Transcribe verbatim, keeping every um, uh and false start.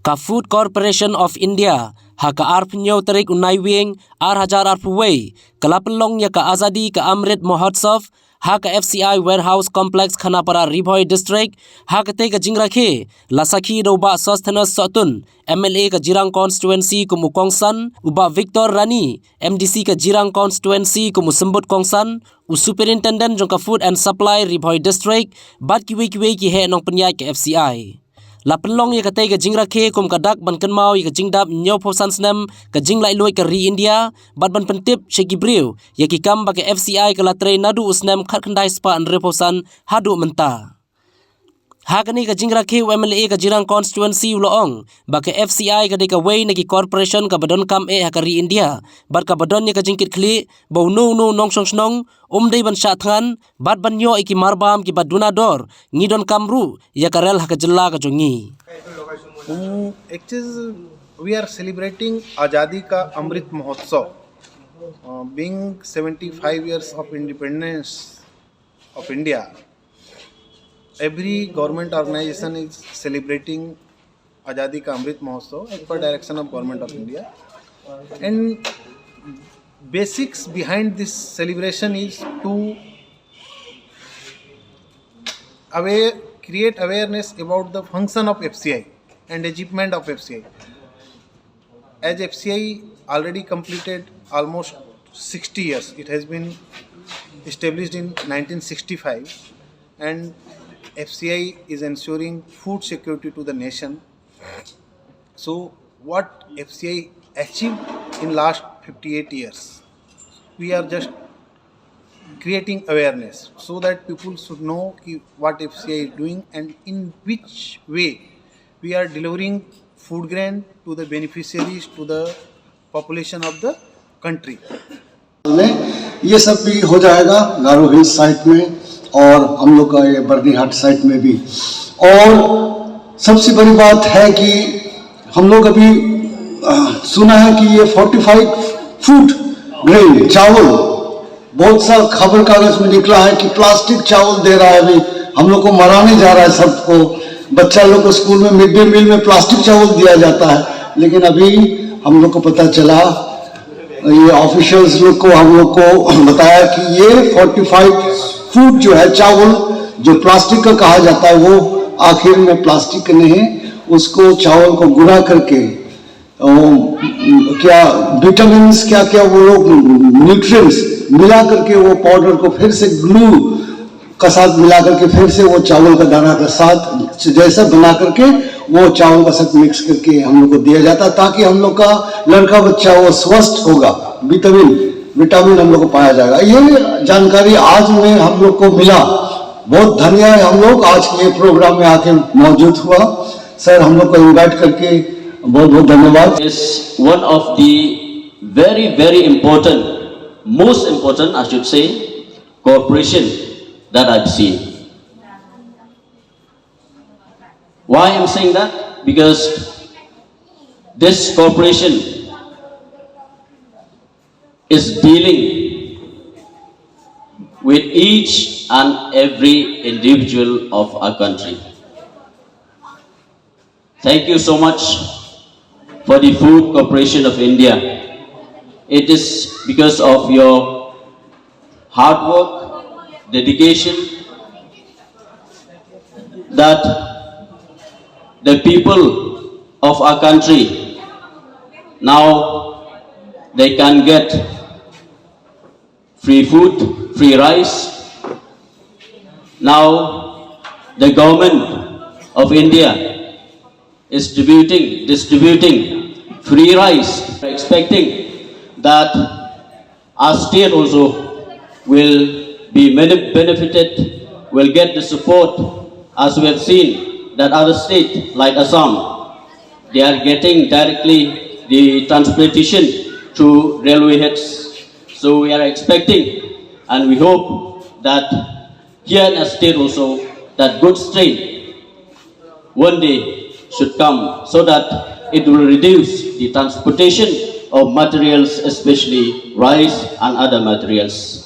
Ka Food Corporation of India, ha ka arphew tarik u Naiwieng, ar hajar arphew wei, ka la pynlong ïa ka Azadi ka Amrit Mahotsav, ha ka F C I Warehouse Complex Khanapara Ri Bhoi District, ha katei ka jingrakhe, la sakhi da u Bah Sosthenes Sohtun, M L A ka Jirang Constituency kum u kongsan, u Bah Victor Rani, M D C ka Jirang Constituency kum u symbud kongsan, u Superintendent jong ka Food and Supply Ri Bhoi District, bad kiwei kiwei ki heh nongpynïaid ka F C I. La pynlong ïa katei ka jingrakhe kum ka dak ban kynmaw ïa ka jingdap hynñiewphew san snem ka jinglaitluid ka ri India, bad ban pyntip sha ki briew ïa ki kam ba ka F C I ka la trei naduh u snem khatkhyndai spah hynriewphew san haduh mynta. Ha kane ka jingrakhe u M L A ka Jirang Constituency u la ong ba ka F C I ka dei kawei na ki corporation kaba donkam eh ha ka ri India, bad kaba don ïa ka jingkitkhlieh ba uno uno u nongshong shnong um dei ban shah thngan, bad ban ïoh ïa ki marbam kiba duna dor, ngi donkam ruh ïa ka rel ha ka jylla ka jong ngi. Hmm, actually, we are celebrating Azadi Ka Amrit Mahotsav, uh, being seventy-five years of independence of India. Every government organization is celebrating Azadi Ka Amrit Mahotsav as per direction of Government of India. And basics behind this celebration is to aware, create awareness about the function of F C I and achievement of F C I. As F C I already completed almost sixty years, it has been established in nineteen sixty-five, and F C I is ensuring food security to the nation. So what F C I achieved in last fifty-eight years, we are just creating awareness so that people should know ki what F C I is doing and in which way we are delivering food grant to the beneficiaries, to the population of the country. में ये सब भी हो जाएगा गारो हिल्स साइट में। और हम लोग का ये बर्नीहाट साइट में भी। और सबसे बड़ी बात है कि हम लोग अभी अ, सुना है कि ये फोर्टिफाइड फूड ग्रेन चावल, बहुत सा खबर कागज में निकला है कि प्लास्टिक चावल दे रहा है। अभी हम लोग को मराने जा रहा है सबको। बच्चा लोग को स्कूल में मिड डे मील में प्लास्टिक चावल दिया जाता है, लेकिन अभी हम लोग को पता चला, ये ऑफिशियल्स लोग को, हम लोग को बताया कि ये फोर्टिफाइड फूड जो है, चावल जो प्लास्टिक का कहा जाता है, वो आखिर में प्लास्टिक नहीं है, उसको, चावल को गुना करके, अम, क्या विटामिन्स, क्या क्या वो लोग न्यूट्रिएंट्स मिला करके वो पाउडर को फिर से ग्लू का साथ मिला करके फिर से वो चावल का दाना का साथ जैसा बना करके वो चावल का साथ मिक्स करके हम लोग को दिया जाता है, ताकि हम लोग का लड़का बच्चा वो स्वस्थ होगा, विटामिन विटामिन हम लोग को पाया जाएगा। ये जानकारी आज में हम लोग को मिला। बहुत धन्य है हम लोग आज के ये प्रोग्राम में आके मौजूद हुआ। सर, हम लोग को इनवाइट करके बहुत बहुत धन्यवाद। Is one of the very, very important, most important, I should say, corporation that I've seen. Why I'm saying that? Because this corporation is dealing with each and every individual of our country. Thank you so much for the Food Corporation of India. It is because of your hard work, dedication, that the people of our country now they can get free food, free rice. Now the government of India is distributing distributing free rice, expecting that our state also will be benefited, will get the support, as we have seen that other state like Assam, they are getting directly the transportation through railway heads. So we are expecting and we hope that here in our state also that good strain one day should come so that it will reduce the transportation of materials, especially rice and other materials.